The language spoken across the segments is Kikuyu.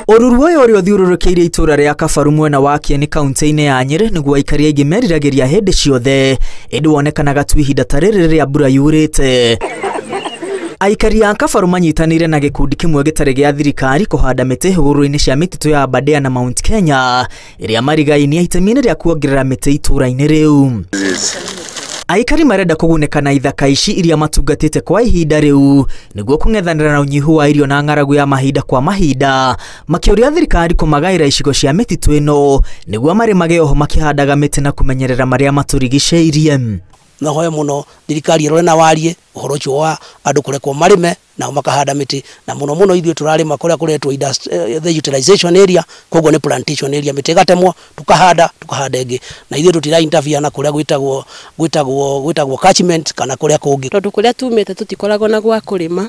Ũruru ũyũ ũrĩa ũthiũrũrũkĩirie itũra rĩa Kabaru mwena wa Kieni kaunti-inĩ ya Nyĩrĩ nĩguo aikari aingĩ meriragĩria hĩndĩ ciothe, ĩndĩ wonekanaga tu ihinda ta rĩrĩ rĩrĩa mbura yurĩte. Aikari a Kabaru manyitanĩire na gĩkundi kĩmwe gĩtarĩ gĩa thirikari kũhanda mĩtĩ hũgũrũrũ-inĩ cia mĩtitũ ya Aberdare na Mount Kenya ĩrĩa marigainie itemi-inĩ rĩa kuongerera mĩtĩ itũra-inĩ rĩu. Aikari marenda kũgunĩka na ithaka ici iria matungatĩte kwa ihinda rĩu nĩguo kũng'ethanĩra na ũnyihu wa irio na ng'aragu ya mahinda kwa mahinda, makĩũria thirikari kũmagaĩra icigo cia mĩtitũ ĩno nĩguo marĩmage oho makĩhandaga mĩtĩ na kũmenyerera marĩa matũrigicĩirie. Nahoya muno thirikari ĩrore na warie ũhoro ũcio wa andũ kũrekwo marĩme nao makahanda mĩtĩ, na mũno mũno ithuĩ tũrarĩma kũrĩa kũretwo the utilization area, koguo nĩ plantation area, mĩtĩ ĩgatemwo tukahanda tukahanda ĩngĩ, na ithuĩ tũtira interfere na kũrĩa gwĩtagwo catchment kana kũrĩa kũngĩ, tondũ kũrĩa tumĩte tũtikoragwo na gwa kũrĩma,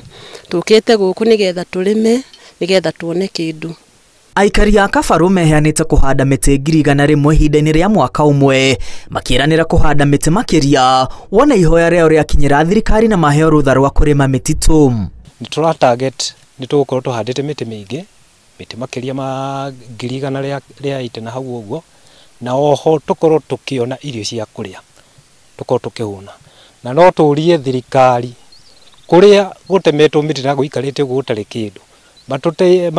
tũkĩte gũkũ nĩgetha tũrĩme nĩgetha tuone kĩndũ. Aikari a Kabaru meheanĩte kũhanda mĩtĩ 100,000 ihinda-inĩ rĩa mwaka ũmwe, makĩĩranĩra kũhanda mĩtĩ makĩria wona ihoya rĩao rĩakinyĩra thirikari na maheo rũtha rwa kũrĩma mĩtitũ. Nĩ tũra target nĩ tũgũkorwo tũhandĩte mĩtĩ mĩingĩ, mĩtĩ makĩria ma 180,000 na hau ũguo, na oho tũkorwo tũkĩona irio cia kũrĩa, tũkorwo tũkĩhũna. Na no tũrie thirikari kũrĩa gũtemetwo mĩtĩ na gũikarĩte ũguo gũtarĩ kĩndũ,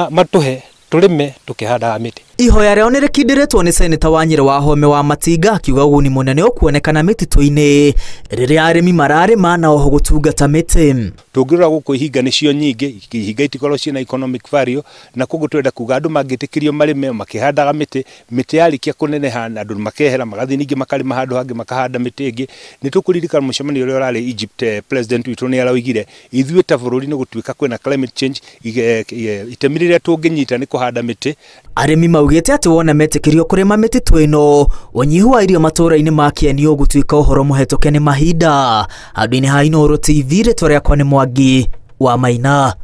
matũhe tũrĩme tũkĩhandaga mĩtĩ. Ihoya rĩao nĩ rĩkindĩrĩtwo nĩ seneta wa Nyĩrĩ wa Home wa Matinga akiuga ũguni mũnene ũkuonekana mĩtitũ-inĩ rĩrĩa arĩmi mararĩma na oho gũtungata mĩtĩ. Tũngĩrora gũkũ ihinga nĩcio nyingĩ, ihinga itikorwo ciĩna economic value, na koguo twenda kuga andũ mangĩtĩkĩrio marĩme makĩhandaga mĩtĩ, mĩtĩ yarĩkia kũneneha na andũ makehera magathiĩ ningĩ makarĩma handũ hangĩ makahanda mĩtĩ ĩngĩ. Nĩ tũkũririkana mũcemanio ũrĩa ũrarĩ Egypt, president witũ nĩ araugire ithuĩ ta bũrũri nĩ gũtuĩka kwĩna climate change, itemi rĩrĩa tũngĩnyita nĩ kũhanda mĩtĩ. Arĩmi maugĩte atĩ wona metĩkĩrio kũrĩma mĩtitũ ĩno, ũnyihu wa irio matũũra-inĩ ma Kieni ũgũtuĩka ũhoro mũhetũke nĩ mahinda. Handũ-inĩ ha Inooro TV, rĩtwa rĩakwa nĩ Mwangi wa Maina.